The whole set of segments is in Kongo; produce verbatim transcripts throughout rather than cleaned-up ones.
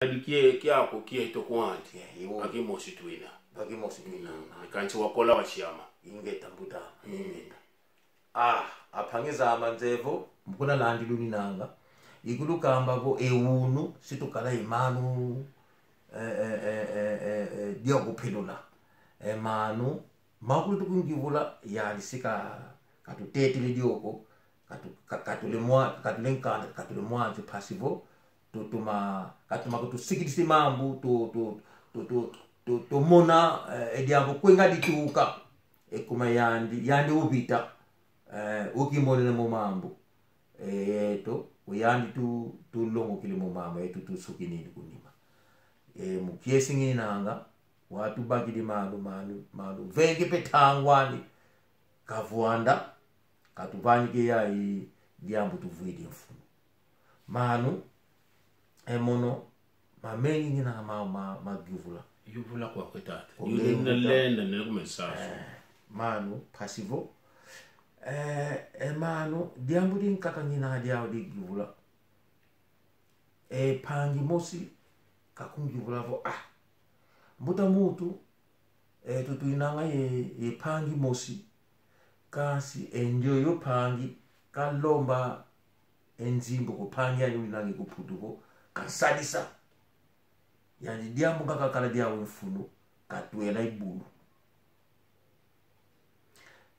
Adi kie-, kiaku kieto kwandi. Eh, iwo. Akimosi twina. Bakimosi twina. Kansi wakola wasiama. Ingeta mbuta, ingeta. Ah, ampangi zame, nzeye vo mu kuna landi luninanga. I kulukamba vo e unu, si tukala e mano, eh, eh, eh, eh, eh, eh, dia kupilula. E mano, makulu tukungyuvula, yandi si ka, katutetele dio ko, katu-, ka-, katulemwa-, katulenkanda, katulemwanzi mpasi vo, tutoma, katoma kutusikidisa e mambu, tu, tu, tumona, eh, e diambu kwe nga dituka. E kuma yandi, yandi uvita, eh, ukimonena mo mambu. Eh, yeto, o yandi tu, tulongokele mo mambu, yeto tusukinini ku nima. Eh, mu kiese ngininanga, wau tubakidi mano, mano, mano. Vengi mpe ntangwa ani, kavwanda, katuvanike yayi diambu tuvwidi mfunu. Mano, e mono, mamengi ngina ma, ma, ma gyuvula. Yuvula kwa kwe tata. Kwa kwe tata. Lenda, nene kumesasu. Mano, mpasi vo. Eh, e mano, diambu dinkaka ngina diau di gyuvula. E mpangi mosi, kakungyuvula vo, ah, mbuta muntu, eh, tu twinanga ye, ye mpangi mosi. Kansi e ndioyo mpangi, kalomba e nzimbu ku mpangi ani winanga ku Mputu ko, kansadisa. Yandi diambu nga kakala diau mfunu, katwela e bulu.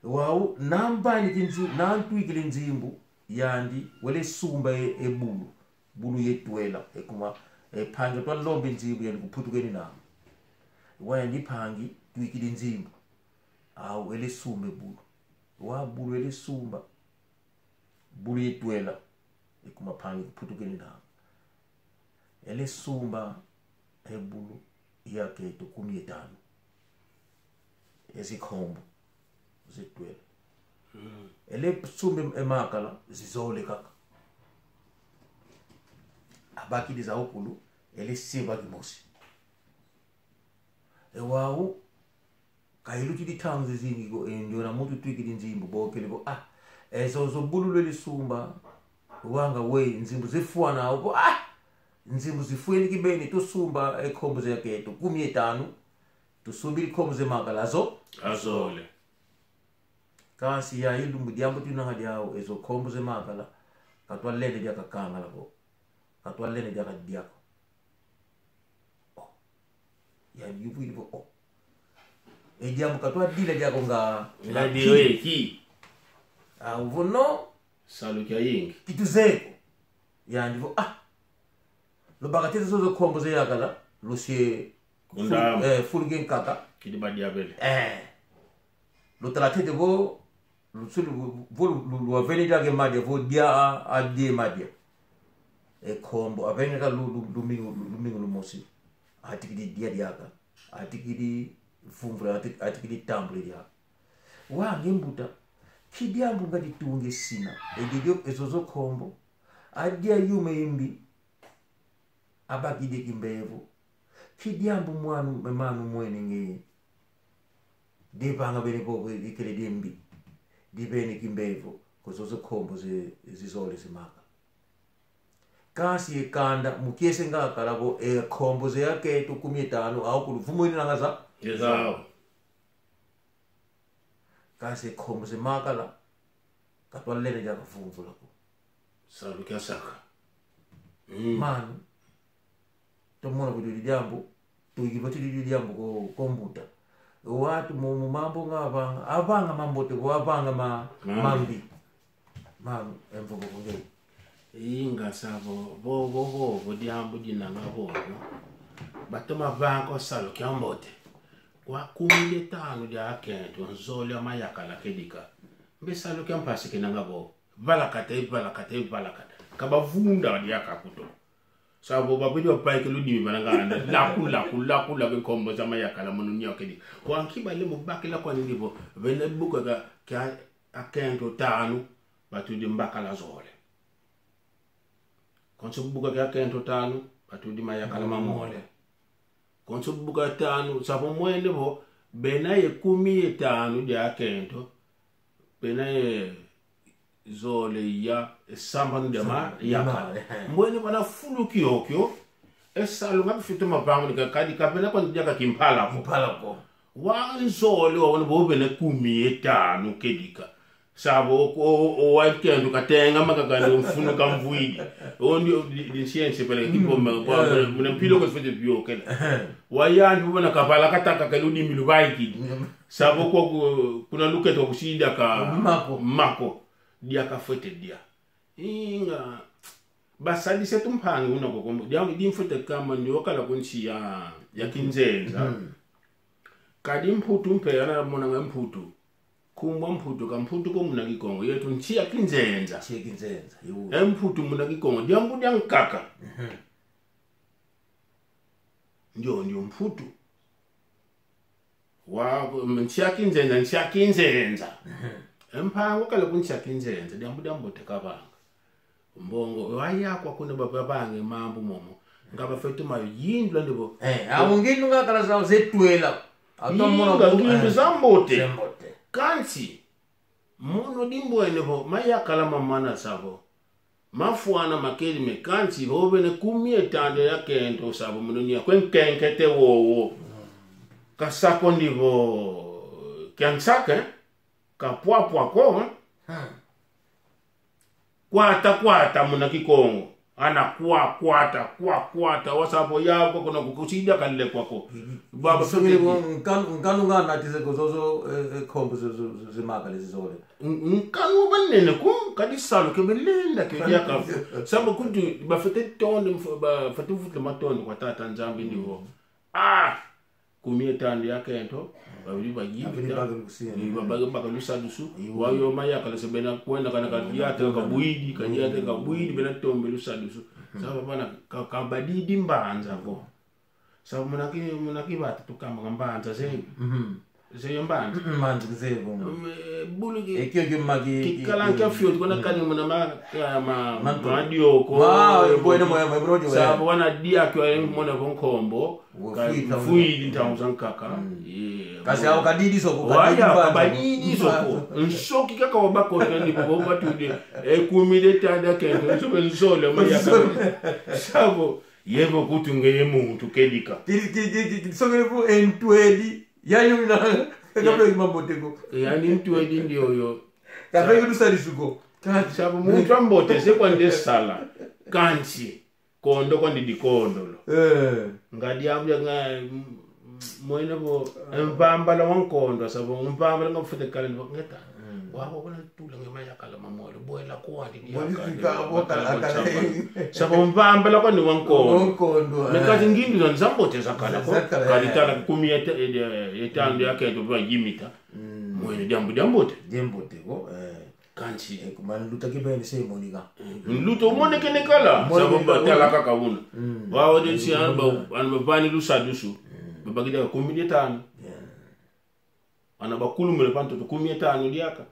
Wau, na mvaniki nzi-, na ntwikila e nzimbu, yandi wele sumba e, e bulu. Bulu yatwela, e kuma, e mpangi twalomba e nzimbu, yandi ku Mputu kenina. Wau yandi mpangi, twikidi nzimbu. Au, wele sumba e bulu. Wau bulu wele sumba. Bulu yatwela. E kuma mpangi ku Mputu kenina. Wele sumba e bulu yakento kumi ye tanu. E zinkombo zatwela. Wele sumba e makala, zizole kaka. Abakidi za ukulu, wele seba kimosi. E wau, ka ilutidi ntangu zazingi ko, e ndiona muntu twikidi nzimbu, bokele vo, ah, e zozo bulu lwele sumba, wanga we, nzimbu zafwana, vo, ah, nzimbu zafweni kibeni, tusumba e nkombo za yakento kumi ye tanu, tusumbidi nkombo za makala zo. Azole. Kansi yayi lumbu diambu twinanga diau, e zo nkombo za makala, katwalenda diaka kangala ko. Katwalenda diaka dia ko. Oh. Yandi yuvwidi vo, oh. E diambu katwadila diaka nga, Nga dio eki. Ah, vo no, Salu kiayingi. kituzeye ko. Yandi vo, ah. Lubaka ntete zozo nkombo za yakala, lusie Kundama. Fulu-, eh, fulu kiankaka. Kidi badia bele. Eh. Lutala ntete vo, lusulu, vo lu-, lu-, lwavene diaka madia, vo dia a, adia madia. E nkombo, avene ka lu-, lu-, lumingu, lu-, lumingu lumosi. Atikidi dia diaka. Atikidi vumvula, ati-, atikidi tambula diaka. Wau nge mbuta, nki diambu nga ditunga e sina? E dio, e zozo nkombo. Adia yuma yambi. Abakidi kimbevo. Nki diambu mwana, mwana mwene nge? Divanga bene vo ikele diambi. Divene kimbevo. Ku zozo nkombo zi-, zizole za makala. Kansi e kanda, mu kiese nga kala vo, e nkombo za yakento kumi ye tanu, au kulu vumu ininanga za? Ezau. Kansi e nkombo za makala, katwalenda diaka vumvula ko. Salu kiasaka. Mano, tumona vo dio diambu, tuyiva dio diambu ko, ko mbuta. Wau mu, mu mambu nga avanga, avanga mambote, vo avanga ma, Mambi. mambi. Mano, e mvovo ko nge. Inga sa vo, vo, vo, vo, vo diambu dinanga vo, vo. Batoma vanga o salu kiambote. Kwa kumi ye tanu dia kento, nzole a mayakala kedika. Mbe salu kiampasi kinanga vo. Valakata, valakata, valakata. Ka bavunda diaka kuto. Sa vo babidi bapaike ludimi vana nganda. Laku, laku, laku, laku, nkombo za mayakala mono nyokedi. Kwa nki bale mu bakila kwandi vo. Vene buka ka, kia, akento tanu. Batudi mbakala zole. Konso buka kia kento tanu, batudi mayakala mamole. Konso buka tanu, sa vo mwene vo, bena ye kumi ye tanu dia kento, bena ye zole ya, e sambanu dia ma, Sambanu dia yakala. ma, ehe. Mwene vana fulu kiokio, E salu nga bifwete mavanga ni kakadi, ka vena kwandi diaka kimpala ko. Mpala ko. Wa nzole wa wana vo vena kumi ye tanu kedika. Savo o, o, o wa kendo katenga makaka ndo mfunu kamvwidi. O ndi, o di, di siense pele kipo ma, kwa, muna mpila ko fwete biokela. Wa yandi vo na kavala kataka kelu di milu vaikidi. Savo kwa ku-, kuna lukete kwa kusidi aka mako. Mako. Diaka fwete dia. Inga. Basadisa tu mpangi una kwa kombo. Dia, di mfwete kamba ndi wakala ku nsi ya, ya kinzenza. Kadi Mputu mpe, ana mona nga Mputu. Kumbwa Mputu, ka Mputu ko muna Kikongo. Yetu nsi ya kinzenza. Nsi ya kinzenza, yo. E Mputu muna Kikongo. Diambu dia nkaka. Ndio, ndio Mputu. Wa, nsi ya kinzenza, nsi ya kinzenza. E mpangi wakala ku nsi ya kinzenza. Diambu diambote kavanga. Mbongo, waya kwa kuna baba bange mambu momo. Nga bafwete ma yindula ndi vo. Eh, a ngindu nga kala za zetwela. Ato mona inga ko, ngindu eh, zambote. Zambote. Kansi, mono dimbwene vo, mayakala mamana savo. Mafwana makedi me kansi, vo vene kumi ye tanu ya kento savo mono nia kwe nkenkete wowo. Kasako ndi vo, kiansake, kapwapwa ko, eh? Kwata, kwata, muna Kikongo. Ana kwa, kwata, kwa, kwata, wa savo ya kwa kuna kukusidi akalekwa ko. Baba songele songele ko, nkanu, nkanu nga natize ko zozo, eh, eh, kombo zo, zo, zo, zo makale zizole. N-, nkanu banene ko, kadi salu ke belenda ke diaka. Savo kutu, bafwete tonde, mf-, bafwete vutula matondo kwa Tata Nzambi ndi vo. Ah! Kumi ye tanu ya kento, bavidi bayimbi. Bavidi ta. Baka lukusinga. Ni babaka, baka lusadusu. Iwu. Wa yo mayakala se bena kwenda kana ka diata ka bwidi, ka diata ka bwidi, bena tombe lusadusu. Savo bana ka, ka badidi mbanza ko. Savo muna ki, muna ki bata tukamba ka mbanza se. Ze yo mbanza. Mbanza ze ko. Mm, eh, bulu ki. E kio kio maki, kikala ki, kia fioti kuna kani muna ma, ya ma, manto. Madioko. Ma, eh, bwene mo ya, ma, bro, savo wana dia kio, eh, mona vo nkombo. Ka mfwidi ntangu zankaka. Ye, kasi awo kadidi so ko, waya, kadidi mbanza. Kadidi so ko. Nsoki kaka wa bakota ni bobo batudi. E kumi ye tanu ya kento, nsoki nzole, ma ya. Nzole. Savo, yevo kutu ngeye muntu kedika. Kidi, kidi, kidi, kidi, songele vo e ntwedi. Ya yo mina, ya. Kape mambote ko. Ya ni ntwedi ndi oyo. Kape kutu sali suko. Savo muntu ambote, se kwandi sala. Kansi. Kondo kwandi dikondolo. Eh. Nga diambu dia nga, m-, m-, mwene vo, mvambala wa nkondo, savo mvambala nga fwete kala ni vo, ngeta. Wa, wa, wana tula nge mayakala mamole, bwela kwandi diaka, bwela diaka, bwela kwandi kwandi samba. Savo mvambala kwandi wa nkondo. Wa nkondo, me eh. Kati ngindu za nzambote zakala ko. Zakala, kadi eh. Tala kumi ye ta-, ye, ye tanu ya kento bayimita. Mwene diambu diambote. Diambote ko, eh. Kansi. Eh, kuma nluta kibeni se monika. Nluta umonekene kala. Umonekene kala. Savo batala kaka una. Wa, wa de si ana ba, ana bavani lusadusu. Babakidi kumi ye tanu. Yeah. Ana bakulumuna pa ntoto kumi ye tanu diaka.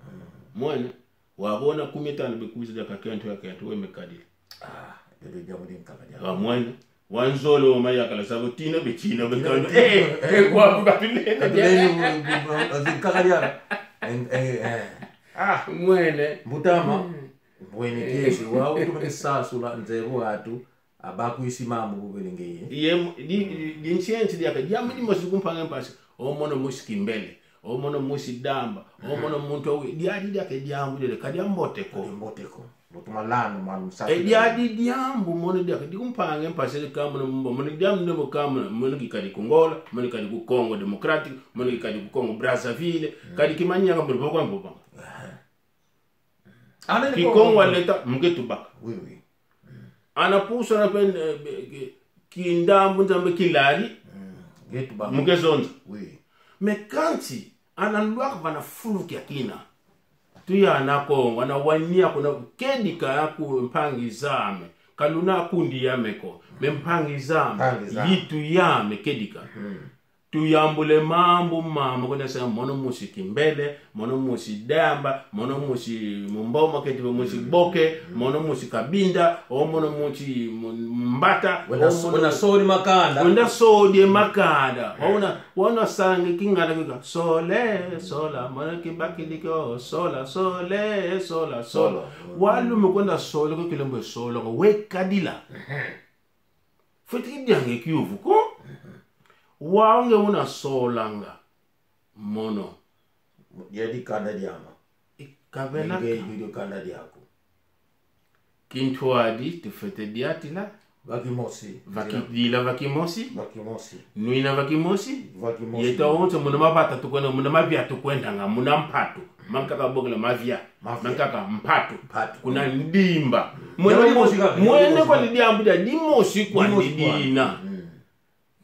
Mwene. Wa bona kumi ye tanu bekwiza diaka kento ya kento we mekadile. Ah, bebe diambu dia nkaka diaka. Wa mwene. Wa nzole wa mayakala, savo tina be tina be tina kano. Be tina. Eh, eh, kwa ku katulenda dia. Katulenda mu, mu, mu, mu, nkaka dia. En-, eh, eh. Ah, mwene. Mbuta ama. Mwene kiese, wa utu mene sasula nzebo atu, abakwisi mambu bubelenge ye. Ye, di, di, di nsiensi diaka, diambu dimosi ku mpangi mpasi, o mono mosi kimbele. O mono mosi damba, o mono muntu awe, diadi diaka diambu diale, ka diambote ko. Ka diambote ko. Lutuma lanu, manu sasa. E diadi diambu mono diaka, di ku mpangi mpasi kamba na mumba, mono diambu ndemo kamba, mono kikadi ku Ngola, mono kikadi ku Congo Democratique, mono kikadi ku Congo Brazzaville, kadi kimanyanga mono boko mboba. Aha. Ana ni Kikongo wa leta, mu ke tubaka. Oui, oui. Ana pusa na pende, eh, be-, ke-, kindambu nzambe kilali, mu ke zonza. Oui. Mais kansi, ana lwaka vana fulu kiakina. Tuyana Kongo, ana wania kuna kedika ya ku mpangi zame. Ka luna kundi yame ko, mais mpangi zame. Mpangi zame. Yitu yame kedika. Tuyambula e mambu mama, kuna sa mono mosi kimbele, mono mosi damba, mono mosi mumboma keti, mono mosi boke, mono mosi kabinda, o mono mosi mu-, mbata, wenda o so-, mono wenda sodi makanda. Wenda sodi e makanda. Wenda, wenda sange kingana kika. Sole, sola, mono kibakidi ko, sola, sole, sola, sola. Sola. Walume kwenda sole ko kilembo sola, ko we kadila. Fwete kidianga e kiuvu ko. Wau nge una solanga mono. Ya dikanda diama. I kavena. Nge yu dikanda diaku. Kintwadi tufwete diatila. Va kimosi. Va kidila va kimosi. Va kimosi. Nwina va kimosi. Va kimosi. Yeto awonso muna mavata tukwenda, muna mavia tukwendanga, muna mpatu. Mankaka bokela mavia. Mavia. Mankaka mpatu. Mpatu. Kuna ndimba. Mwene kwa, mwene kwa ni diambu dia dimosi kwa dina.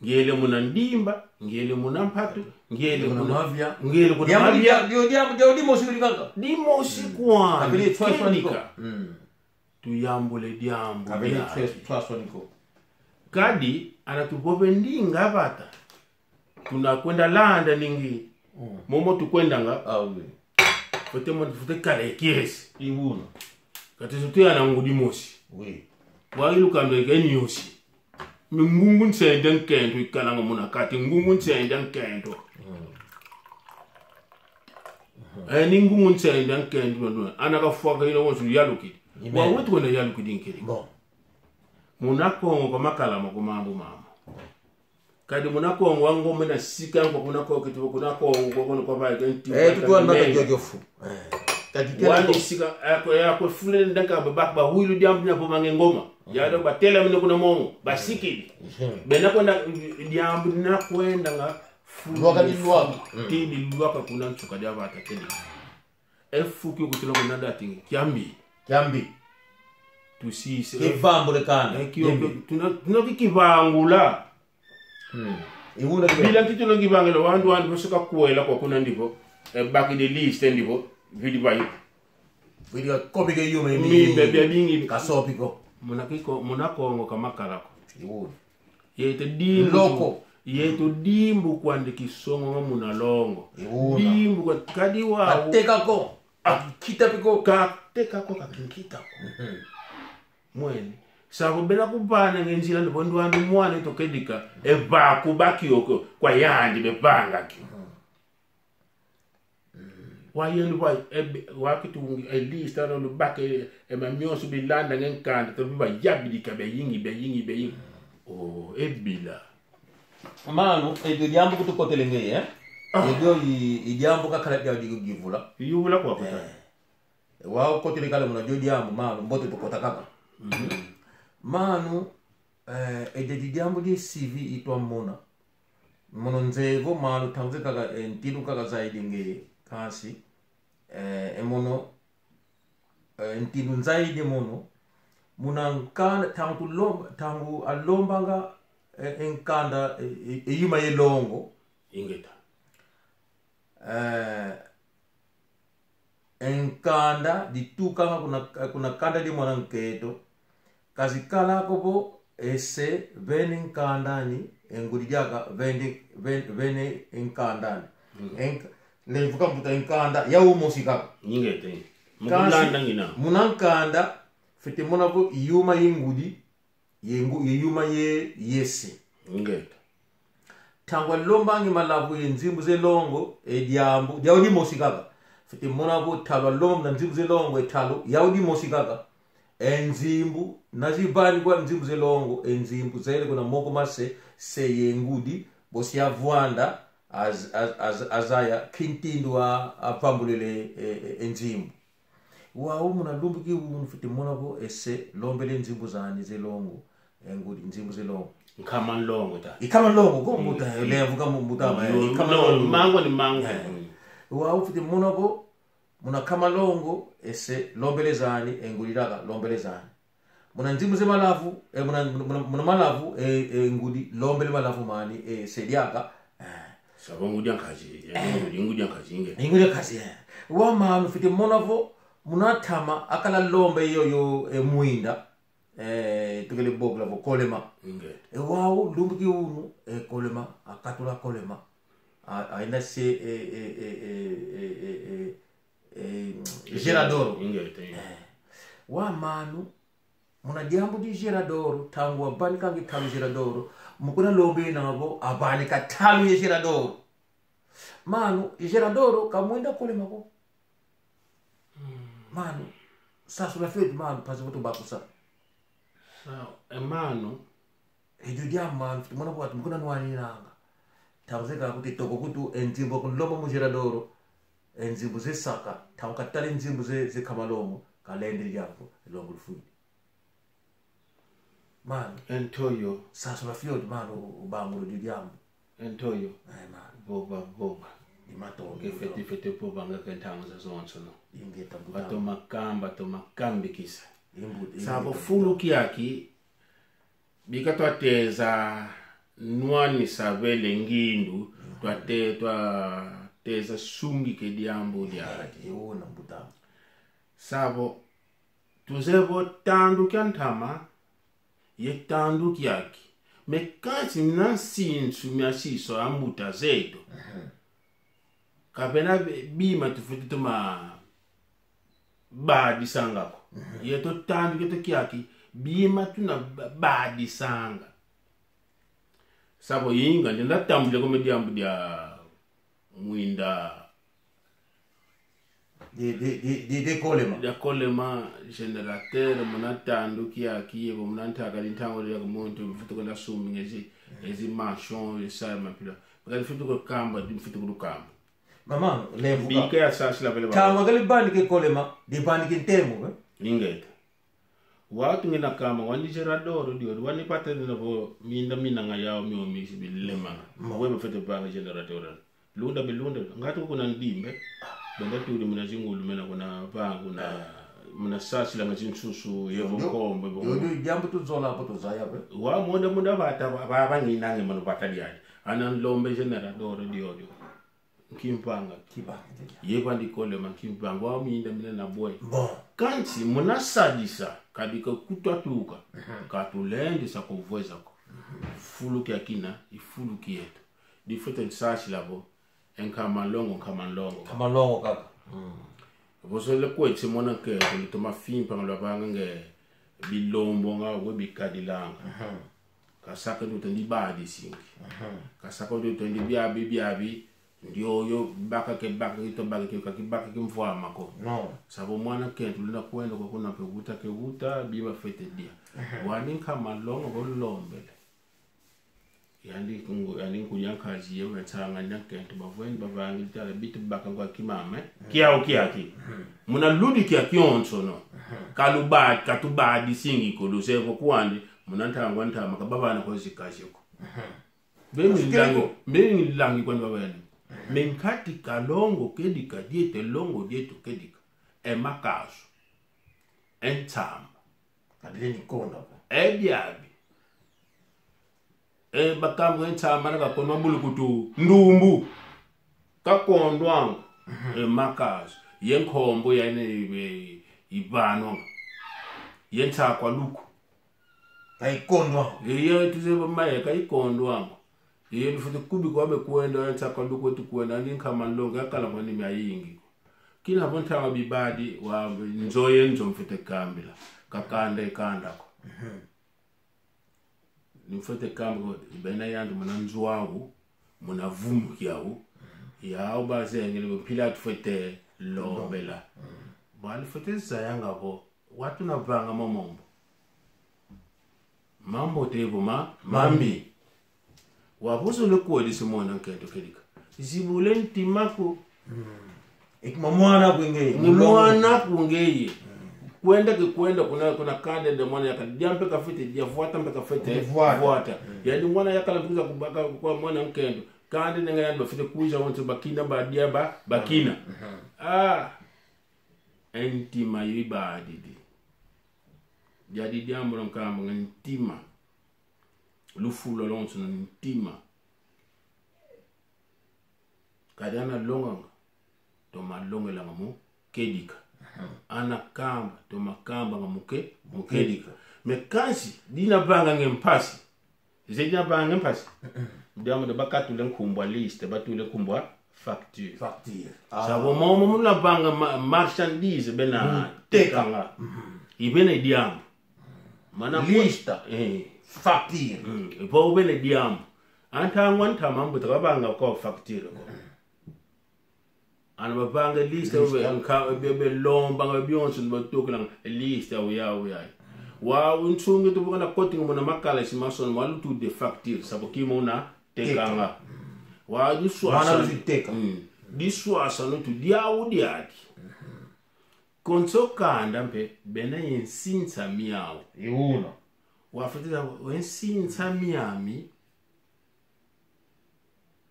Ngiele muna ndimba, ngiele muna mpatu, ngiele muna mavia, ngiele kuna mavia. Diambu dia, dia, dia dimosi kuli kaka. Dimosi kwa. Kabele tswaswa niko. Tuyambule diambu. Kabele tswaswa niko. Kadi, ana tuvova ndinga vata. Tuna kwenda landa ningi. Momo tukwendanga. Ah, oui. Fwete mo-, fwete kala e kiese. I wuna. Kati sutu ya na ngudi mosi. Oui. Wa ilu kambe ke nyosi. Mi ngungu nsende nkento ikalanga muna kati, ngungu nsende nkento. Eh, ni ngungu nsende nkento, no, no. Ana kafwaka ina wonso yalukidi. Wa wetu wena yalukidi nkiri. Bon. Muna Kongo kwa makala ma kumambu mama. Kadi muna Kongo wango mena sika kwa kuna ko kitu kuna Kongo kwa kuna kwa ba kenti. Eh, tutu wana maka jojofu. Eh. Kadi kena wani ko sika, eh, kwa, ya kwa fule ndaka ba, ba, ba hwilu diambu na vovanga e ngoma. Ya do ba tela mine kuna mongo, ba sikidi. Bena kwenda diambu na kwendanga fulu. Lwaka di lwaka. Ti di lwaka kuna nsuka dia vata kedi. E fu kio kutula kuna dati kiambi. Kiambi. Tusise. Kivambule kana. Eh, kio, tuna, tuna ki kivangula. Hmm. I wuna kio. Bila kitu no kivangula, wandu, wandu, bosuka kwela kwa kuna ndipo. E baki de liste ndipo. Vidi bai. Vidi ka kopi ke yume mi, mi, be, be, bingi. Kasopi ko. Muna kiko, muna Kongo ka makala ko. I wuna. Yeto dimbu. Loko. Yeto dimbu kwandi kisongo nga muna longo. I wuna. Dimbu kwa kadi wa. Kateka ko. Ah. Kita piko. Kateka ko, kakinkita ko. Mhm. Mwene. Sako bela kubana nge nzila ndo bondo andi mwana to kedika. E baku baki oko kwa yandi be banga ki. Mhm. Wa yenu wa, e, be, wa kitungi, e lista no lubake, e ma mionso bilanda nge nkanda, to biba yabidika be yingi, be yingi, be yingi. Oh, e bila. Manu, e dio diambu kutukotele nge, eh? Ah. E dio i, i diambu kakala dia di givula. Yuvula kwa kuta. Eh. Wa ukotele kala muna dio diambu, manu, mbote tukota kaka. Mhm. Manu, eh, e dia di diambu di sivi itwa mona. Mono nzevo, manu, ntangu ze kaka, eh, ntilu kaka zaidi nge, kansi. Eh, e mono, eh, ntilu nzaidi mono. Muna nkanda, ntangu lomba, ntangu alombanga, eh, e nkanda, eh, eh, e yuma ye longo. Ingeta. Eh, e nkanda ditukanga kuna, kuna kanda di mwana nketo. Kazikala ko vo, ese vene nkanda ani, e ngudi diaka vene, vene, vene nkanda ani. Mm. Enk-, lemvuka mbuta nkanda, ya umosi kaka. Ingeta. Kansi, muna nkanda, fwete mona vo yuma ye ngudi, ye ngu-, ye yuma ye, yese. Ingeta. Ntangu alombanga e malavu ye nzimbu ze longo, e diambu, diau dimosi kaka. Fwete mona vo ntalu alomba muna nzimbu ze longo, e ntalu, yau dimosi kaka. E nzimbu, na zibani kwa nzimbu ze longo, e nzimbu zele kuna moko ma se, se ye ngudi, bosi avwanda, az-, az-, az-, azaya, kintindu a, avambulele, e, e, e nzimbu. Wau muna lumbu ki unu fwete mona vo ese lombele nzimbu zani ze longo. E ngudi nzimbu ze longo. Nkama nlongo ta. I nkama nlongo, ko mbuta, mm, lemvuka mu-, mbuta ma, yo, i nkama no, nlongo. Mango ni mango. Eh. Mm. Wau fwete mona vo, muna nkama nlongo, ese lombele zani, e ngudi diaka, lombele zani. Muna nzimbu ze malavu, e muna, muna, muna malavu, e, e ngudi, lombele malavu mani, e se diaka. Eh. Savo ngudi a nkazi, e, eh, ngudi, ngudi a nkazi, inge. Ngudi a nkazi, eh. Wa manu fwete mona vo, muna ntama, akala lomba yoyo, e mwinda. Eh, tukele bokela vo kolema. Inge. E wau, lumbu ki unu, e kolema, akatula kolema. A, a ina se, e, e, e, e, e, e, e, e, Geradoro. Inge, te. Eh. Wa manu, muna diambu di Geradoro, ntangu avanikanga e ntalu Geradoro, mu kuna lomba yena vo, avanika ntalu ye Geradoro. Manu, Geradoro, ka mwinda kolema ko. Mm. Manu, sasula feto, manu, mpasi vo tubakusa. Sa, e manu, Edio diambu, mfwete mona vo atu mu kuna nwaninanga. Ntangu zankaka kuti toko kutu e nzimbu kunlomba mu Geradoro. E nzimbu zasaka, ntangu katala e nzimbu za, za nkama longo, kalendele diambu, e longo lufwidi. Mano. E ntoyo. Sasula fioti, mano, u-, ubangula dio diambu. E ntoyo. Eh, mano. Vova, vova. I matondo. Ke fwete, fwete vovanga ke ntangu zazonsono. Ingeta mbuta. Batoma kamba, batoma kambikisa. Imbu-, sa ingeta vo mbuta. Fulu kiaki, bika twateza nwanisa vele ngindu, twate-, twateza sungika e diambu diadi. Eh, i wuna mbuta. Sa vo, tuzeye vo tandu kia ntama, ye tandu kiaki. Mais kansi na nsinsu mia sinsu a mbuta zeto. Mhm. Ka vena bi-, bima tufwete toma badisanga ko. Mhm. Yeto tandu kieto kiaki, bima tuna ba-, badisanga. Sa vo inga, ndenda tambula ko me diambu dia mwinda Di, di, di, di, di Kolema. Dia Kolema, générateur, muna tandu kiaki, ye vo muna ntaka di ntangu dia muntu, mfwete kwenda sumbinga ezi, ezi maçon, esa mampila. Bakadi mfwete kukamba, di mfwete kukamba. Mama, lemvuka. Bika ya sasila vele ba. Kamba kali bani ke Kolema, di bani ke ntemo, eh? Ingeta. Wau ngina kamba, wau ni Geradoro dio, wau ni pata dina vo, minda minanga yau mio misi bilema. Mm. Wau mfwete vanga générateur. Lunda bilunda, ngatu kuna ndimbe. Benda tudi muna zingulu mena kuna vangu na, muna sasilanga zinsusu, ye vo nkombo, ye vo. Yo, yo, diambu tuzola vo tuzaya ve. Wau munda, munda vata, va, va, vanginange mano vata diadi. Ana nlombe générateur dio dio. Nkimvanga. Kibanga. Ye kwandi Kolema nkimvanga, wau minda mina na bwe. Bon. Kansi muna sadisa, kadi ka kutwatuka, mhm, ka tulendisa ko vweza ko. Mhm. Fulu kiakina, i fulu kieto. Di fwete nsasila vo, e nkama longo, nkama longo. Nkama longo kaka. Mm. Vo zolele kweti mona ke, kuli toma fimpanga lwavanga nge, bilombo nga, we bikadilanga. Mhm. Kasaka dio tondi badisingi. Mhm. Kasaka dio tondi biabi, biabi. Ndioyo baka ke baka kito baka ke ka kibaka kimvwama ko. No. Sa vo mwana nkento luna kwenda kwa kuna mpe wuta ke wuta, bima fwete dia. Mhm. Wau ni nkama longo vo nlombele. Yandi kungu, yandi nkudia nkazi ye, nsanga nia nkento, bavwende, bavangidi tala bitu baka ngwa kimame. Mhm. Kiau kiaki. Mhm. Muna ludi kia kionsono. Mhm. Kaluba, katubadisingi ko, luzeye vo kwandi, muna ntangu a ntama, ka bavana kwa zikazi ko. Mhm. Mbe milangi, mbe milangi kwandi bavene. Me nkati ka longo kedika, diete longo dieto kedika. E makazu. E nsamba. Kadile ni konda ko. E biabi. E bakambu e nsamba na kakondwa bulukutu ndumbu. Kakondwanga. Mhm. E makazu. Ye nkombo ya ine ibe ibanwanga. Ye nsakwa luku. Ka ikondwa. Yeye tuzeye vo maye ka ikondwanga. Yeye lufwete kubika wau me kwenda, ya nsakwa luku wetu kwenda, ni nkama longo, yakala mwa ni mia yingi ko. Kina vo ntama bibadi, wau nzo ye nzo mfwete kambila. Ka kanda ye kanda ko. Mhm. Ni mfwete kamba ko, bena yandi muna nzo au, muna vumu kiau. Yau bazengele vo mpila tufwete lombela. Mhm. Bwa lufwete zayanga vo, wau tuna vanga mo mambu. Mambote vo ma, mambi. Mambi. Wau vo zolele kwedisa mwana nkento kedika. Zibula e ntima aku. Mm. E kuma mwana aku ngeye. Mu mwana aku ngeye. Mm. Kwenda ke kwenda kuna, kuna kanda dia mwana yaka. Dia mpe kafwete, dia vwata mpe kafwete. Vwata. Vwata. Mm. Yandi mwana yakala kwiza kubaka kwa mwana nkento. Kanda dia nga yandi bafwete kwiza wonso bakina badia ba, bakina. Mhm. Ah. E ntima yo ibadidi. Diadi diambu dia nkamba nga ntima. Lufula lonso na ntima. Kadi ana longanga, toma longelanga mu kedika. Mhm. Ana kamba, toma kambanga mu ke-, mu kedika. Mu kedika. Mais kansi, dina vanganga e mpasi. Zeye dina vanganga e mpasi. Mhm. Diambu dia bakatula nkumbu a liste, batula nkumbu a facture. Facture. Sa vo momo muna vanga ma-, marchandise bena tekanga. Mhm. I vena diambu. Mana kwa- Lista. Eh. Facture. Mm. Vo vena diambu. A ntangu a ntama mbuta ka vanga ko facture ko. Ana bavanga liste, liste. Be nka-, be, be lomba, nga bionso, ni batukila liste, au ya, au ya. Wau nsungi tu bukana koti ngu muna makala si mason, wau lutu de facture, sabo kima una tekanga. Teka. Wau di Mwana swasa. Lusi teka. Mm. Di swasa no tu diau diadi. Konso kanda mpe, bena ye nsinsa miau. I wuna. Wafwete zaya, we nsinsa miami,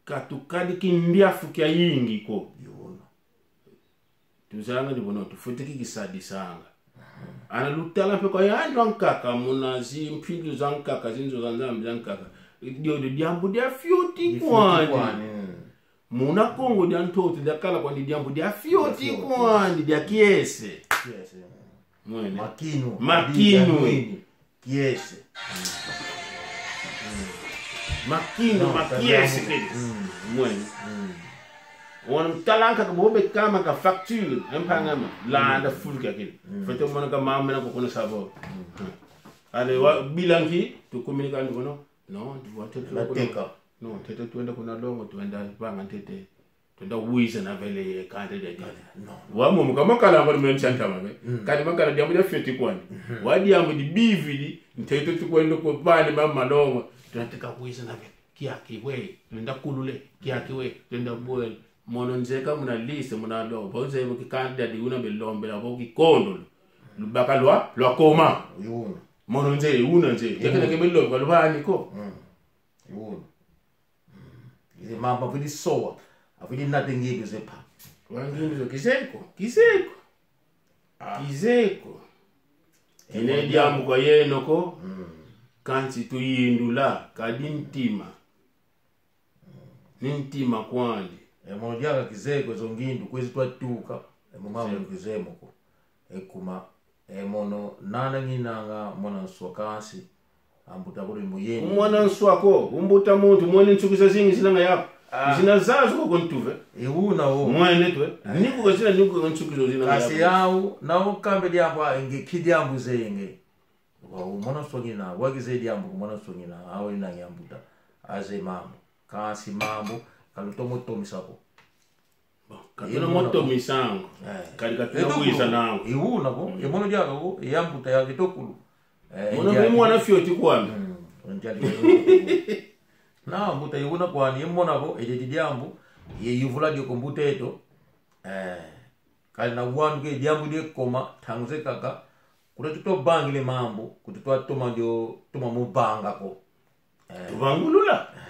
ka tukadi kimbiafu kia yingi ko. I wuna. Tuzanga ni bono, tufwete ki kisadisanga. Ana lutala mpe kwa yandi ankaka, muna zimpindu zankaka, zinzo za Nzambi zankaka. Dio, dio diambu dia fioti. Ni fioti kwani. Kwani. Muna Kongo dia ntoto, diakala kwandi diambu dia fioti. Dia fioti. Kwandi, dia kiese. Kiese. Mwene. Makinu. Makinu. Dia mwini. Kiese. Makinu, no, ma kiese kele. Mm. Mwene. Mm. Wana mtalanka ka bobe kama ka facture, empangama. Mm. Landa full ka kele. Mm. Fete mwana ka mama na kukuna sabo. Mm. Ale wa bilanki, tu communique andi kono. No, tu wa tete. La teka. No, tete tuenda kuna longo, tuenda vanga tete. Tuenda wiza na vele ye kante dia dia. No. Wa momo ka makala ngoni mene chanta mame. Mm. Kadi makala diambu dia fioti kwani. Mhm. Wa diambu di bividi, ntete tukwenda ko bani mama longo. Tuenda teka wiza na vele. Kiaki we, tuenda kulule. Kiaki we, tuenda bwele. Mono nzeka muna liste, muna longo. Bo nze bo kikanda di una belombela, bo kikondolo. Lubaka lwa, lwa koma. I wuna. Mono nze, una nze. I wuna. Yakana ke belomba, lubani ko. Mm. I wuna. Mm. Ize mamba vili sowa. Avili nate ngibi ze pa. Wa ngibi zo kizeye ko, kizeye ko. Ah. Kizeye ko. E kine mono diambu kwa yeno ko. Mm. Kansi tuyindula, kadi ntima. Ni ntima kwandi. E mono diaka kizeye ko zo ngindu, kwezi twatuka. E mo mama kizeye mo ko. E kuma. E mono, nana nginanga mwana nswa kansi, ambuta kuli muyeni. Mwana nswa ko, umbuta muntu, mwene nsuki zazingi zinanga yako. Ah. Zina zazo ko kuntuve. E wuna wo. Mwene twe. Ah. Niku kazina, niku ka nsuki zo zinanga yako. Kansi yau, na ukambe diambu, a, nge ki diambu zeye nge. Wa, u mwana nswa ngina, wa kizeye diambu, ku mwana nswa ngina, awe na ambuta. Aze mambu. Kansi mambu, ka lutomo tomisa ko. Bon, ka tuna moto misango. Eh. Kadi ka tuna wiza nango. I wuna ko, e mono diaka ko, e ambuta ya kitokulu. Eh, mono ndiaki. Mwana fioti kwani. Mm, ndiaki. Na ambuta i wuna kwani, e mona ko, e di diambu, ye yuvula dio ko mbuta eto. Eh, kadi na wanu ke diambu die koma, ntangu ze kaka, kuna tuto bangile mambu, kutu twa toma dio, toma mo banga ko. Eh. Tuvangulula. Eh.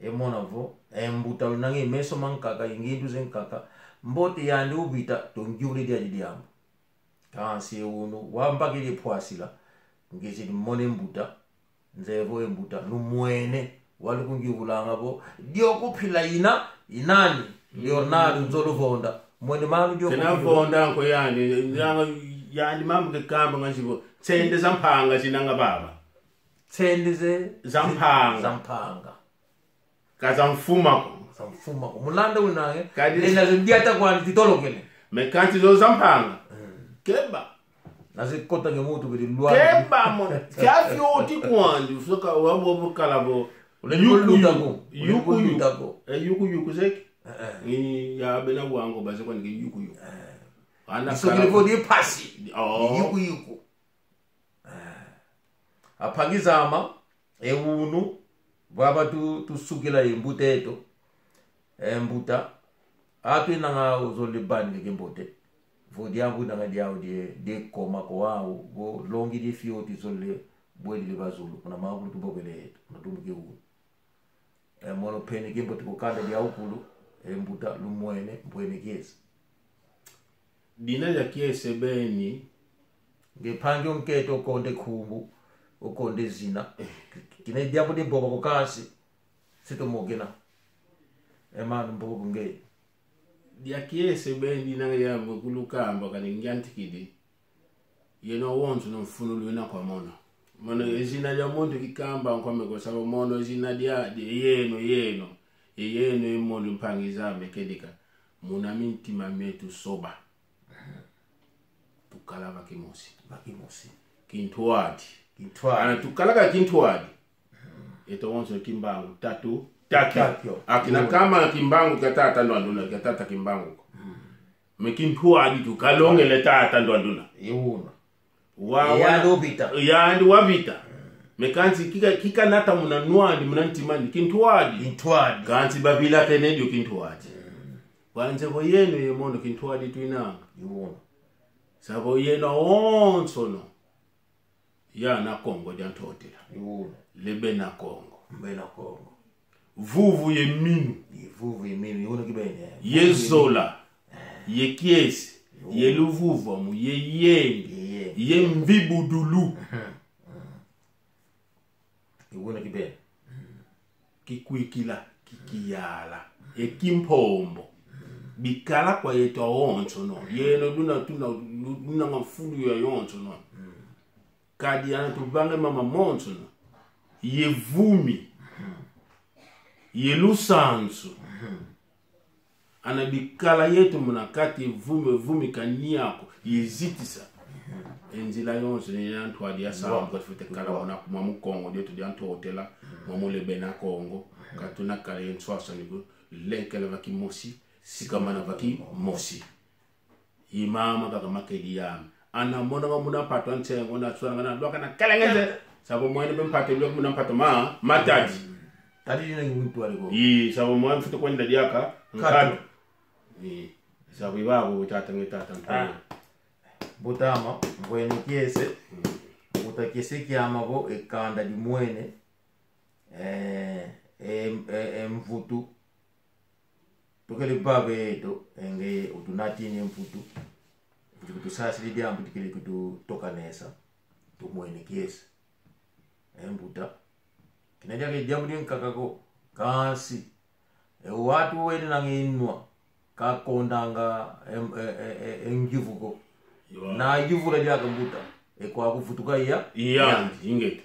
E mona vo, e mbuta unange meso mankaka, i ngindu ze nkaka, mbote yandi uvita, to ngiule diadi diambu. Kansi e unu, wambakidi pwasila, ngizidi mone mbuta, nze vo e mbuta, lumwene, walu kungiulanga vo, dio kupila ina, i nani, Leonardo Nzolo Vonda, mwene malu dio. Kena kupila. Vonda nko yandi, yanga, yandi mambu ke kamba nga zivo, nsende za mpanga zinanga baba. Nsende ze-, za mpanga. Za mpanga. Ka za mfuma ko. Za mfuma ko. Mu landa una, eh? Kadi lenda zo diata kwandi titolokele. Me kansi zo za mpanga. Mm. Keba. Na ze kota nge mutu bidi lwa. Keba mo. Kia fioti kwandi, usoka wa bo bo kala bo. Ule yuku luta yuku. Ko. Ule yuku yuku. Luta ko. Eh, yuku yuku zeki. Eh, eh. Ni ya bena wango baze kwandi yuku yuku. Eh. Ana isokele kala vo di pasi. Oh. Yuku yuku. Eh. Ampangi zama, e unu, vava tu, tusukila e mbuta eto, e mbuta, atu inanga uzole bani ke mbote, vo diambu inanga diau die, die koma ko au, vo longi die fioti zole, bwedi le bazulu, kuna makulu tubobele eto, kuna tumbu ke unu. E mono mpene kimbote ku kanda dia ukulu, e mbuta lumwene, mbwene kiese. Dina dia kiese beni. Nge mpangi onkete okonde nkumbu, okonde zina. Kina diambu di boba ko kansi, sito mogena. E mano mbubu nge. Dia kiese beni dina ya mukulu kamba kani ngiantikidi. Yeno wonso no mfunu lwina kwa mono. Mono e zina dia muntu kikamba nkwame ko sabo mono e zina dia, dia yeno, yeno. E yeno e mono mpangi zame kedika. Muna mintima mieto soba. Tukala va kimosi. Va kimosi. Kintwadi. Kintwadi. Ana tukala ka kintwadi. Eto wonso Kimbangu, tatu, takio. Takio. Akina kama Kimbangu kia tata Ndwanduna, kia tata Kimbangu ko. Mm. Me kintwadi tukalongele tata Ndwanduna. I wuna. Wa, Yandi wavita. Yandi wavita. Mais kansi kika, kika nata muna nwandi, muna ntima andi, kintwadi. Kintwadi. Kansi bavilakene dio kintwadi. Kwa nzebo yeno ye mono kintwadi twinanga. Iwuna. Savo yeno awonsono. Yana Kongo dia Ntotela. Iwuna. Le Bena Kongo. Bena Kongo. Vuvu ye minu. Vuvu ye minu. Iwuna kibeni. Ye zola. Ye kiese. Ye luvuvamu. Ye yenge. Ye yenge. Ye mvibudulu. Iwuna kibeni. Kikwikila, kikiyala, e kimpombo. Bikala kwa yeto awonsono. Yeno luna tuna, luna mafulu ya yonsono. Kadi ana tuvanga mama monsono. Ye vumi. Ye lusansu. Ana bikala yeto muna kati ye vumi, vumi kaniako, ye zitisa. E nzila yonso ni ya ntwadi ya sambu, ka tufwete kala muna kuma mu Kongo dieto dia Ntotela, mwa mu Le Bena Kongo, ka tuna kala ye nswaswani ko, lenkela va kimosi, sikamana va kimosi. I mama kaka makedi yame. Ana mona nga muna mpatu a nsengo na swana nga na lwaka na kelengeze. Savo mwene mpe mpatu lwaka muna mpatu ma, matadi. Tadi dina ngi muntu aliko. Ii, savo mwene mfite kwenda diaka, Nkatu. Ii, savo i vavo tata nge tata ntwele. Mbuta ama, mbwene kiese. Mbuta kiese kiama vo e kanda dimwene. Eh, eh, eh, eh, mvutu. Tukele vava eto, e nge utunatini e mvutu. Kuti kutusasidi diambu tukele kututokanesa. Tumwene kiese. E mbuta. Kina diaka diambu diankaka ko. Kansi. E wantu wena nanga e nwa. Kakondanga e, e, e, e, e ngiuvu ko. Iwa. Na yuvula diaka mbuta. E kwa kuvutuka iya. Iya, ingeta.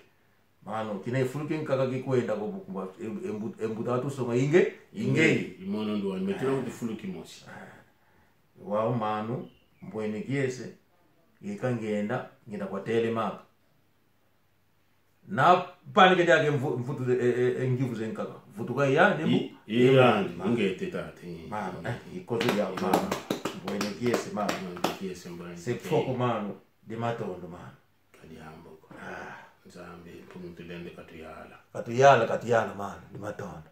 Mano, kina e fulu kiankaka kikwenda ko bukuba, e, e mbu-, e mbuta watusonga inge, inge. I mono ndo wani, me tuna kuti fulu kimosi. Wau mano, mbwene kiese, yeka ngenda, ngenda kwa telemaka. Na panika diaka e mvu-, mvutu, e, e, e ngiuvu zankaka. Vutuka iya, ne bu-, I, iya, ingeta tata. Ii. Mano, eh, i kozo dia mano. Mbwene kiese, mano. Mano, kiese mbwene. Se foko, mano, de matondo, mano. Kadiambu ko. Ah, Nzambi, Mpungu Tulendo katuyala. Katuyala, katuyala, mano, de matondo.